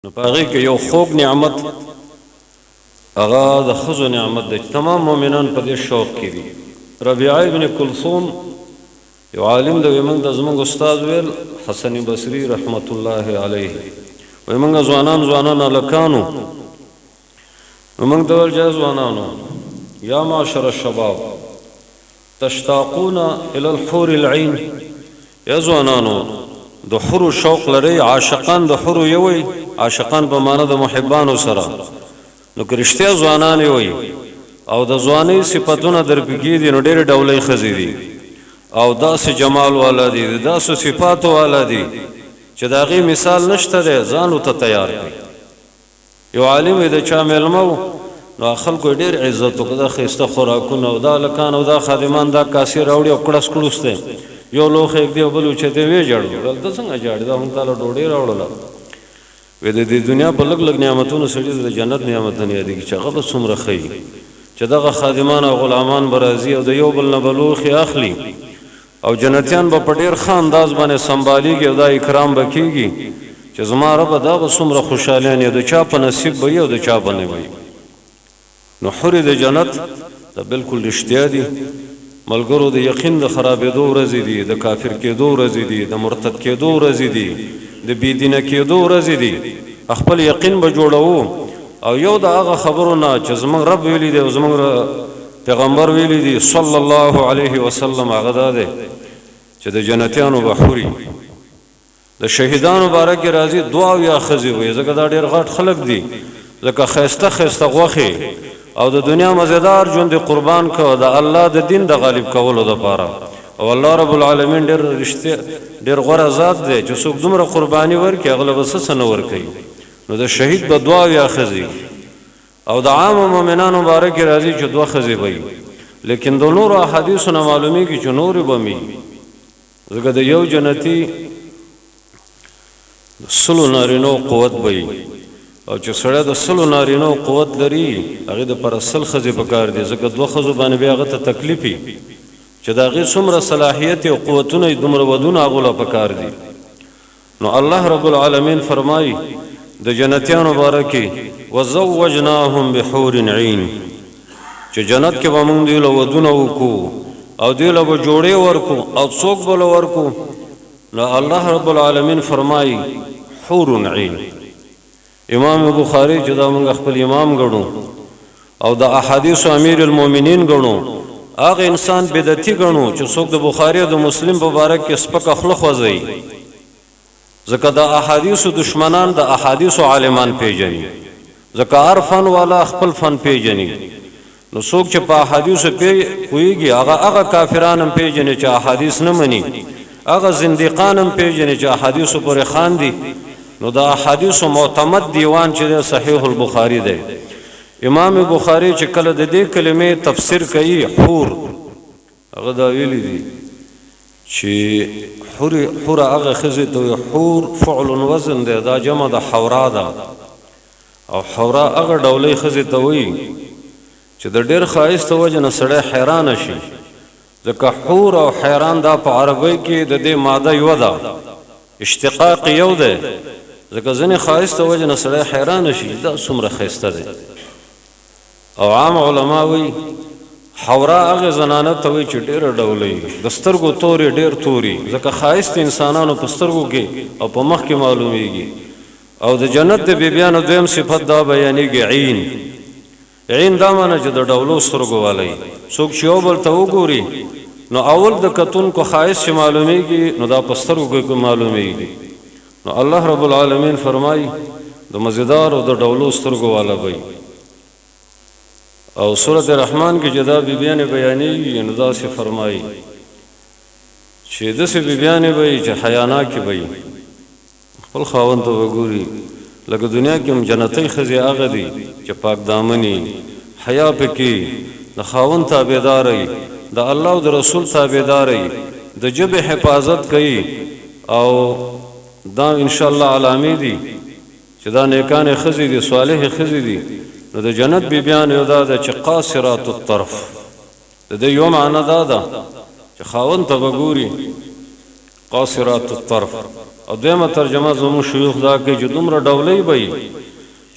نو په هغې کې یو خوږ نعمت هغه د ښځو نعمت دی چې تمام مؤمنان په دې شوق کې دي. ربیعه ابن کلثوم یو عالم دی، وایي موږ ته زموږ استاد ویل حسن بصري رحمت الله علیه، وایي موږ ځوانان ځوانان هلکانو، نو موږ ته ویل چې ځوانانو، یا معشر الشباب تشتاقون الی الحور العین، یا ځوانانو د حورو شوق لرئ، عاشقان د حورو یوئ، عاشقان په معنی د محبانو سره، نو که رښتیا ځوانان یوئ او د ځوانۍ صفتونه در پکې دي، نو ډېرې ډولۍ ښځې دي او داسې جمال والا دي، د داسو صفاتو والا دي چې د هغې مثال نشته دی، ځان ورته تیار کړئ. یو عالم د چا میلمه و، نو خلکو ډیر عزت وکړ، دا ښایسته خوراکونه او دا هلکان او دا خادمان دا کاسې راوړي او کړس کړوس دی، یو لوښی ږدي او بل اوچتې ویې ژړل. ویل ته څنګه ژاړې، دا مونږ تاله ډوډۍ راوړله. وی د دې دنیا په لږ لږ نعمتونو سړي ته د جنت نعمتونه یادېږي چې هغه به څومره ښه وي چې دغه خادمان او غلامان به راځي او د یو بل نه به لوښي اخلي او جنتیان به په ډیر ښه انداز باندې سمبالیږي او دا اکرام به کیږي چې زما ربه دا به څومره خوشحالیان یې د چا په نصیب به وي او د چا به نه وي. نو حورې د جنت دا بالکل رښتیا دي ملګرو، د یقین د خرابېدو ورځې دي، د کافر کېدو ورځې دي، د مرتد کېدو ورځې دي، د بې دینه کېدو ورځې دي. خپل یقین به جوړوو او یو د هغه خبرو نه چې زمونږ رب ویلي دی او زمونږ پیغمبر ویلي دي صلی الله علیه وسلم، هغه دا دی چې د جنتیانو به حوري د شهیدانو باره کې راځي 72 ښځې وي، ځکه دا ډېر غټ خلک دي، ځکه ښایسته ښایسته غوښې او د دنیا مزیدار ژوند قربان کړ د الله د دین د غالب کولو دپاره. او الله رب العالمین ډېر رښتیا ډېر غوره ذات دی چې څوک دومره قرباني ورکړي هغه له به څه څه نه ورکوي. نو د شهید به 72 ښځې او د عامو مؤمنانو باره کې راځي چې 2 ښځې به وي، لیکن د نورو احادیثو نه معلومیږي چې نورې به وي، ځکه د یو جنتي د 100 نارینو قوت به وي، او چې سړی د 100 نارینو قوت لري هغې دپاره 100 ښځې پکار دي، ځکه 2 ښځو باندې بیا هغه ته تکلیف وي چې د هغې څومره صلاحیت او قوتونه یې دومره ودونه هغو له پکار دي. نو الله رب العالمین فرمایي د جنتیانو باره کې وزوجناهم بحور عین، چې جنت کې به موږ دوی له ودونه وکړو او دوی له به جوړې ورکو او څوک به له ورکو. نو الله رب العالمین فرمایي حور عین. امام بخاری چې دا موږ خپل امام ګڼو او د احادیث امیر المؤمنین ګڼو، هغه انسان بدعتي ګڼو چې څوک د بخاری او د مسلم په باره کې سپکه خوله خوځوي، ځکه د احادیث دشمنان د احادیث عالمان پیژني، ځکه هر فن والا خپل فن پیژني. نو څوک چې په احادیثو پوهېږي هغه هغه کافران هم پیژني چې احادیث نه مني، هغه زندیقان هم پیژني چې احادیثو پورې خاندي. نو د احادیثو معتمد دیوان چې دی صحیح البخاری دی. امام بخاری چې کله د دې کلمې تفسیر کوي حور، هغه دا ویلي دي چې حور حور هغه ښځې ته وایي، حور فعل وزن دی، دا جمع د حورا ده، او حورا هغه ډولۍ ښځې ته وایي چې د ډېر ښایست وجې نه سړی حیرانه شي، ځکه حور او حیران دا په عربۍ کې د دې ماده یوه ده، اشتقاق یو دی، ځکه ځینې ښایست وجې نه سړی حیرانه شي دا څومره ښایسته دی. او عام علما وایي حورا هغې زنانه ته وایي چې ډېره ډولۍ، د سترګو تورې ډېر توري، ځکه ښایست انسانانو په سترګو کې او په مخ کې معلومیږي. او د جنت د بیبیانو دویم صفت دا بیانېږي عین. عین دا معنی چې د ډولو سترګو والی، څوک چې یو بل ته وګوري نو اول د کتونکو ښایست چې معلومیږي نو دا په سترګو کې معلومیږي. نو الله رب العالمین فرمایي د مزیدار او د ډولو سترګو والا به. او سورة الرحمن کې چې دا بیبیانې بیانېږي نو داسې فرمایي چې داسې بیبیانې به وي چې حیاناکې به وي، خپل خاوند ته به ګوري، لکه دنیا کې هم جنتۍ ښځې هغه دي چې پاک دامنې، حیا پکې، د خاوند تابعداره وي، د الله او د رسول تابعداره وي، د ژبې حفاظت کوي. او دا انشاءالله علامې دي چې دا نیکانې ښځې دي، صالحې ښځې دي. نو د جنت بیبیان یو دا ده چې قاصرات الطرف، د دې یو معنی دا ده چې خاوند ته به ګوري قاصرات الطرف، او دویمه ترجمه زموږ شیوخ دا کوي چې دومره ډولۍ به وي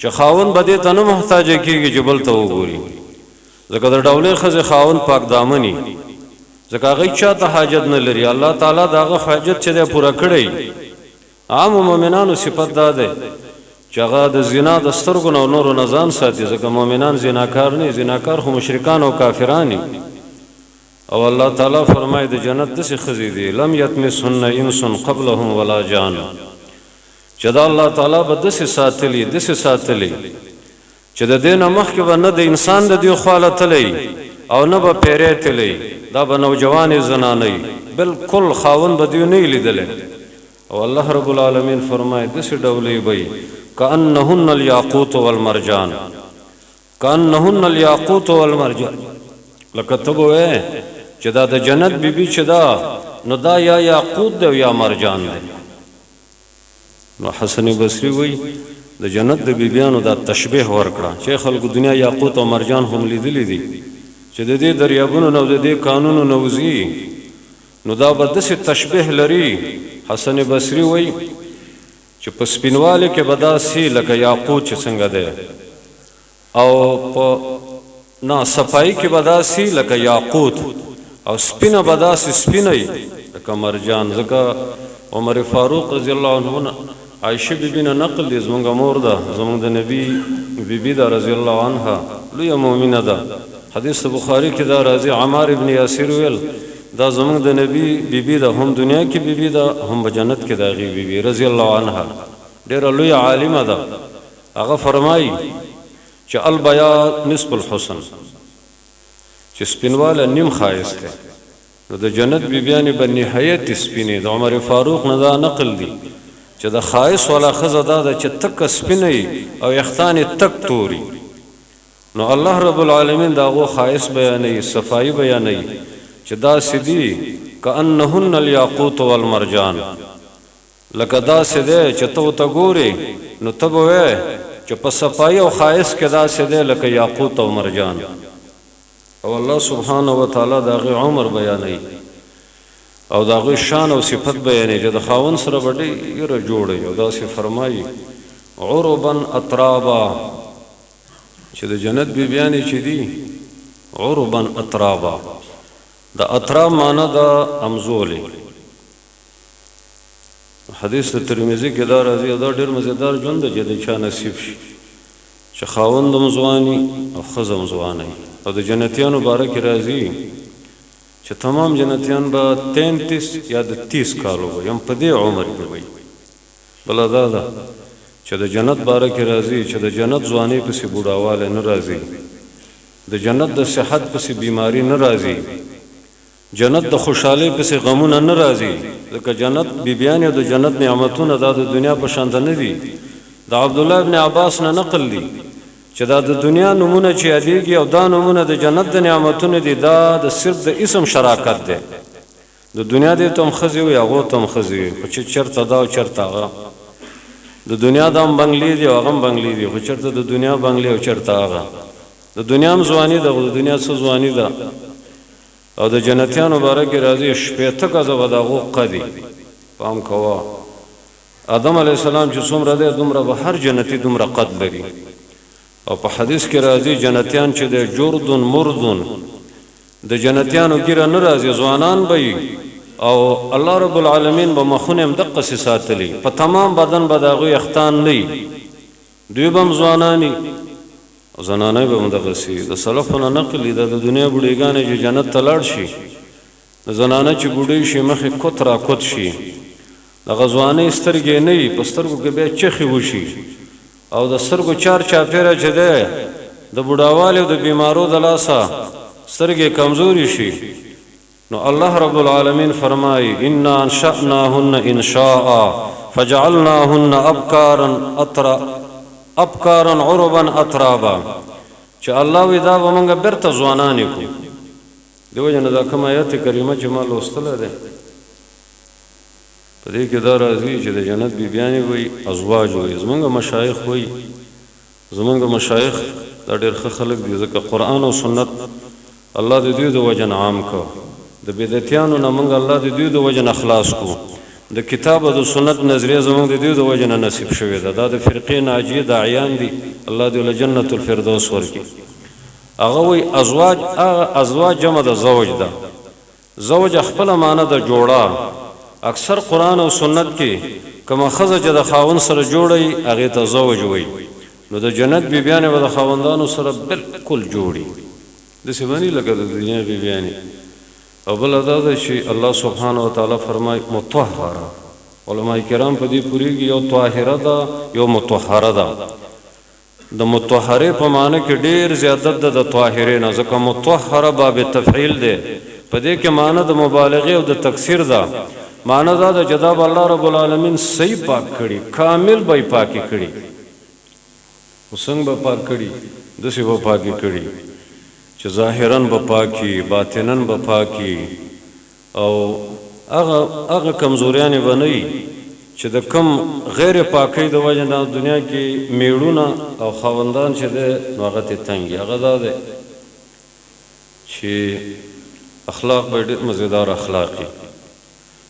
چې خاوند به دې ته نه محتاج کېږي چې بل ته وګوري، ځکه د ډولۍ ښځې خاوند پاک دامني، ځکه هغه چا ته حاجت نه لري، الله تعالی د هغه حاجت چې دی پوره کړی. عام مؤمنانو صفت دا دی چې هغه د زنا د سترګو نه او نورو نه ځان ساتي، ځکه مؤمنان زناکار نه، زناکار خو مشرکان او کافران دي. او الله تعالی فرمایي د جنت داسې ښځې دي لم یطمسهن انس قبلهم ولا جان، چې دا الله تعالی به داسې ساتلي داسې ساتلي چې د دې نه مخکې به نه د انسان د دې خواله تللی او نه به پیری تللی، دا به نوجوانې زنانه بالکل خاوند به دوی نه لیدلی. او الله رب العالمین فرمایي داسې ډولۍ به وي کأنهن الياقوت والمرجان، کأنهن الياقوت والمرجان، لکه ته به وایې چې دا د جنت بیبي چې ده نو دا یا یاقوت دی او یا مرجان دی. نو حسن بصري وایي د جنت د بیبیانو دا تشبیه ورکړه چې خلکو دنیا یاقوت او مرجان هم لیدلي دي چې د دې دریابونو نه او د دې کانونو نه وځي، نو دا به داسې تشبیه لري. حسن بصري وایي چې په سپینوالي کې به داسې لکه یاقوت چې څنګه دی، او په نه صفائی کې به داسې لکه یاقوت، او سپینه به داسې سپینه لکه مرجان. ځکه عمر فاروق رضی الله عنه نه عائشه بی بی نه نقل دی، زمونږ مور ده، زمونږ د نبی بی بی ده رضی الله عنها، لویه مؤمنه ده. حدیث بخاری کې دا راځي، عمار ابن یاسر ویل دا زمونږ د نبی بی بی ده، هم دنیا کې بی بی ده هم په جنت کې د هغې بی بی رضی الله عنها، ډېره لویه عالمه ده. هغه فرمایي چې البیاض نصف الحسن، چې سپینواله نیم ښایست دی. نو د جنت بیبیانې به نهایت سپینې. د عمر فاروق نه دا نقل دي چې د ښایست والا ښځه دا ده چې تکه سپینه او ویښتان یې تک توري. نو الله رب العالمین د هغو ښایست بیانوي، صفایي بیانوي چې داسې دي کأنهن الياقوت والمرجان، لکه داسې دی چې ته ورته ګورې نو ته به وایې چې په صفایي او ښایست کې داسې دی لکه یاقوت او مرجان. او الله سبحانه وتعالی د هغې عمر بیانوي او د هغې شان او صفت بیانوي چې د خاوند سره به ډېره جوړه وي. او داسې فرمایي عربا اترابا، چې د جنت بیبیانې چې دي عربا اترابا، د اتراب معنی د امزولې. حدیث د ترمذی کې دا راځي، او دا ډېر مزیدار ژوند دی چې د چا نصیب شي چې خاوند هم ځواني او ښځه هم ځوانه وي. او د جنتیانو باره کې راځي چې تمام جنتیان به 33 یا د 30 کالو وي، هم په دې عمر کې وي. بله دا ده چې د جنت باره کې راځي چې د جنت ځوانۍ پسې بوډاوالی نه راځي، د جنت د صحت پسې بیماری نه راځي، جنت د خوشحالۍ پسې غمونه نه راځي، ځکه جنت بیبیانې او د جنت نعمتونه دا د دنیا په شان نه دي. د عبدالله ابن عباس نه نقل دي چې دا د دنیا نمونه چې یادېږي او دا نمونه د جنت د نعمتونو دي، دا د صرف د اسم شراکت دی. د دنیا دې ته هم ښځې وي، هغو ته هم ښځې وي، خو چې چېرته دا او چېرته هغه. د دنیا دا هم بنګلې دي او هغه هم بنګلې دي، خو چېرته د دنیا بنګلې او چېرته هغه. د دنیا هم ځواني ده، خو د دنیا څه ځواني ده؟ او د جنتیانو باره کې راځي 60 ګزه به د هغو قد وي. پام کوه، آدم علیه السلام چې څومره دی دومره به هر جنتي دومره قد لري. او په حدیث کې راځي جنتیان چې دی جردون مردون، د جنتیانو ږیره نه راځي، ځوانان به وي او الله رب العالمین به مخونه هم دقسې ساتلي، په تمام بدن به د هغوی اختان نه وي، دوی به هم ځوانان وي او زنانه به هم دغسې. د سلفو نه نقل دي، دا د دنیا بوډیګانې چې جنت ته لاړ شي، د زنانه چې بوډۍ شي مخ یې کوت را کوت شي، دغه ځوانۍ سترګې نه وي، په سترګو کې بیا چخې وشي او د سترګو چار چاپېره چې دی د بوډاوالي او د بیمارو د لاسه سترګې کمزوري شي. نو الله رب العالمین فرمایي انا انشأناهن انشاء فجعلناهن ابکارا اترا ابکارا عربا اترابا، چې الله وی دا به مونږ بیرته ځوانانې کړو. دیو جن دا کوم آیت کریمه چې ما لوستله ده، په دې کې دا راځي چې د جنت بیبیانې وي ازواج وي. زمونږ مشایخ وي، زمونږ مشایخ دا ډېر ښه خلک دي، ځکه قرآن او سنت الله د دوی د وجه نه عام کړ. د بدعتیانو نه مونږ الله د دوی د وجه نه خلاص کو. د کتاب او د سنت نظریه زموږ د دې د وجې نه نصیب شوې ده. دا د فرقې ناجیې داعیان دي، الله دې له جنت الفردوس ورکړي. هغه وایي ازواج، هغه ازواج جمع د زوج ده، زوج خپله معنی د جوړه. اکثر قرآن او سنت کې کومه ښځه چې د خاوند سره جوړه وي هغې ته زوج وایي. نو د جنت بیبیانې به د خاوندانو سره بالکل جوړي، داسې به نه لکه د دنیا بیبیانې. او بله دا ده چې الله سبحانه وتعالی فرمایي مطهره، علماء کرام په دې پوهیږي یو طاهره ده یو مطهره ده. د مطهرې په معنی کې ډیر زیادت ده د طاهرې نه، ځکه مطهره باب تفعیل دی، په دې کې معنی د مبالغې او د تکثیر ده. معنی دا ده چې دا به الله رب العالمین صحیح پاک کړي، کامل به یې پاکې کړي. خو څنګه به پاک کړي؟ داسې به پاکې کړي چې ظاهراً به پاکي، باطناً به پاکي، او هغه هغه کمزوریانې به نه وي چې د کوم غیر پاکۍ د وجې نه دنیا کې میړونه او خاوندان چې دی نو هغه ترې تنګ وي. هغه دا دی چې اخلاق به یې ډېر مزیدار اخلاق وي.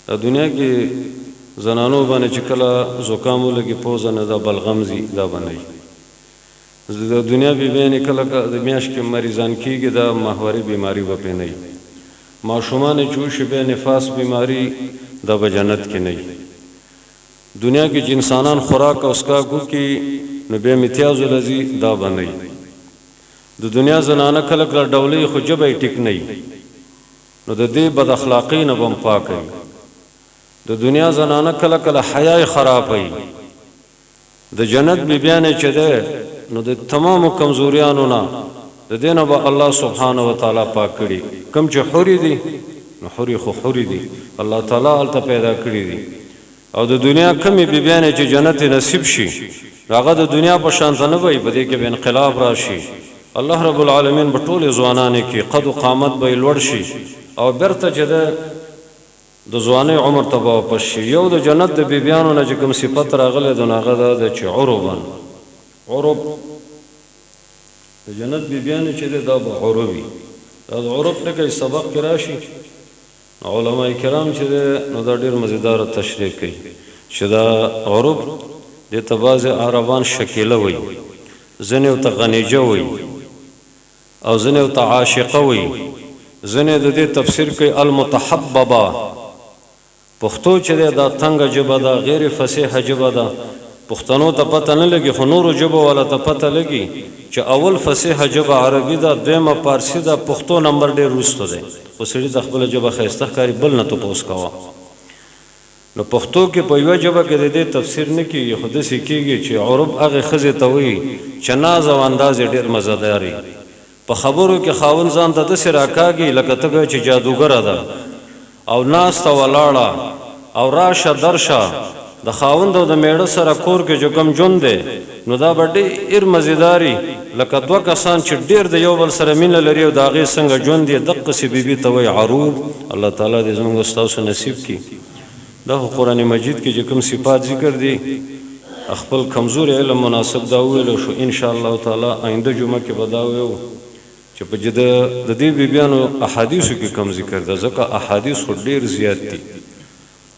دا دنیا کې زنانو باندې چې کله زکام ولګي پوزه نه دا بلغم ځي، دا به نه وي. د دنیا بیبیانې کله د میاشت کې مریضان کېږي، دا محوري بیماري به پرې نه وي. ماشومان یې چې وشي بیا نفاس بیماري، دا به جنت کې نه وي. دنیا کې چې انسانان خوراک او څښاک وکړي نو بیا امتیازو له ځي، دا به نه وي. د دنیا زنانه کله کله ډولۍ خو ژبه یې ټیک نه وي، نو د دې بد اخلاقۍ نه به هم پاکه وي. د دنیا زنانه کله کله حیا یې خرابه وي. د جنت بیبیانې چې ده نو د تمامو کمزوریانو نه د دې نه به الله سبحانه وتعالی پاک کړي. کوم چې حورې دي نو حورې خو حورې دي، الله تعالی هلته پیدا کړي دي. او د دنیا کومې بیبیانې چې جنت نصیب شي نو هغه د دنیا په شان ته نه به وي، په دې کې به انقلاب راشي. الله رب العالمین به ټولې ځوانانې کړي، قد و قامت به یې لوړ شي او بیرته چې ده د ځوانۍ عمر ته به واپس شي. یو د جنت د بیبیانو نه چې کوم صفت راغلی دی نو هغه دا دی چې عربا، عرب د جنت بیبیانې چې دی دا به عربي، دا د عرب ټکی سبق کې راشي. علماء کرام چې دی نو دا ډیر مزیدار تشریح کوي چې دا عرب دې ته بعضې عربان شکیله وایي، ځینې ورته غنیجه وایي او ځینې ورته عاشقه وایي، ځینې د دې تفسیر کوي المتحببه. پښتو چې دی دا تنګه ژبه ده، غیر فصیحه ژبه ده، پښتنو ته پته نه لګي، خو نورو ژبو والا ته پته لګي چې اول فصیحه ژبه عربي ده، دویمه پارسي ده، پښتو نمبر ډېر وروسته دی، خو سړي ته خپله ژبه ښایسته ښکاري، بل نه تپوس کوه. نو پښتو کې په یوه ژبه کې د دې تفسیر نه کېږي، خو داسې کېږي چې عرب هغې ښځې ته وایي چې ناز او انداز یې ډېر مزه دار وي، په خبرو کې خاوند ځان ته داسې راکاږي لکه ته به چې جادوګره ده او ناسته ولاړه او راشه درشه د خاوند او د میړه سره کور کې چې کوم ژوند دی نو دا به ډیر مزیداري، لکه دوه کسان چې ډیر د یو بل سره مینه لري او د هغې څنګه ژوند یې، دقسې بیبي ته وایي عروب. الله تعالی دې زموږ او ستاسو نصیب کړي. دا خو قرآن مجید کې چې کوم صفات ذکر دي خپل کمزوري علم مناسب دا وویل شو. ان شاء الله تعالی آینده جمعه کې به دا ویو چې په جده د دې بیبیانو احادیثو کې کم ذکر ده، ځکه احادیث خو ډیر زیات دي.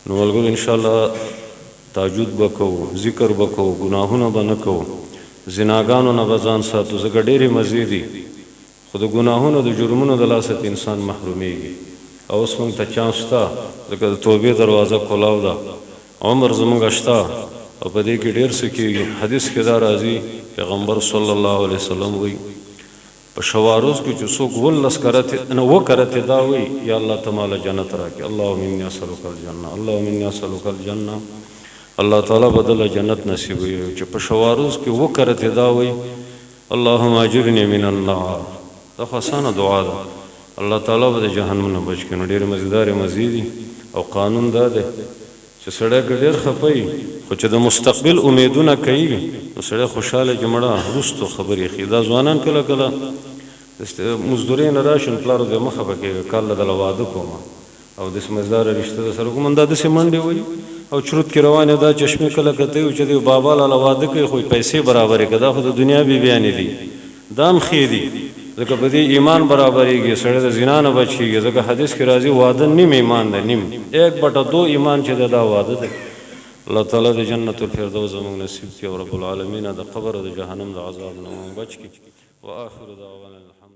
نو ملګرو ان شاء الله تهجد به کوو، ذکر به کوو، ګناهونه به نه کوو، زناګانو نه به ځان ساتو، ځکه ډېرې مزې دي خو د ګناهونو د جرمونو د لاسه ته انسان محرومېږي. او اوس موږ ته چانس شته، ځکه د توبې دروازه کولاو ده، عمر زموږ شته او په دې کې ډېر څه کېږي. حدیث کې دا راځي، پیغمبر صلی الله علیه وسلم وایي په شواروز کې چې څوک ولس کرتې نه و کرتې دا وایي یا الله ته ماله جنت راکړې، اللهم انی اسألک الجنه، اللهم انی اسألک الجنه، الله تعالی به دله جنت نصیبوي. چې په شواروز کې و کرتې دا وایي اللهم اجرني من النار، دا خو اسانه دعا ده، الله تعالی به د جهنم نه بچ کړي. نو ډېرې مزیدارې مزې دي. او قانون دا دی چې سړی که ډېر خفه وي خو چې د مستقبل امیدونه کوي نو سړی خوشحاله چې مړه وروستو خبرې ښي. دا ځوانان کله کله مزدورۍ نه راشي نو پلار ورته مه خفه کېږه، کال له دله واده کوم او داسې مزداره رشته در سره کوم، دا داسې منډې وهي او چرت کې روان یې. دا چشمې کله کته یو چې دی بابا لاله واده کوي خو پیسې برابرې کړه، دا خو د دنیا بیبیانې دي، دا هم ښې دي. ځکه په دې ایمان برابرېږي، سړی د زنا نه بچ کېږي. ځکه حدیث کې راځي واده نیم ایمان دی، نیم 1/2 ایمان چې دی دا واده دی. الله تعالی د جنت الفردوس زموږ نصیب کړي او رب العالمین د قبر او د جهنم د عذاب نه موږ بچ کړي. وآخر دعوانا الحمد.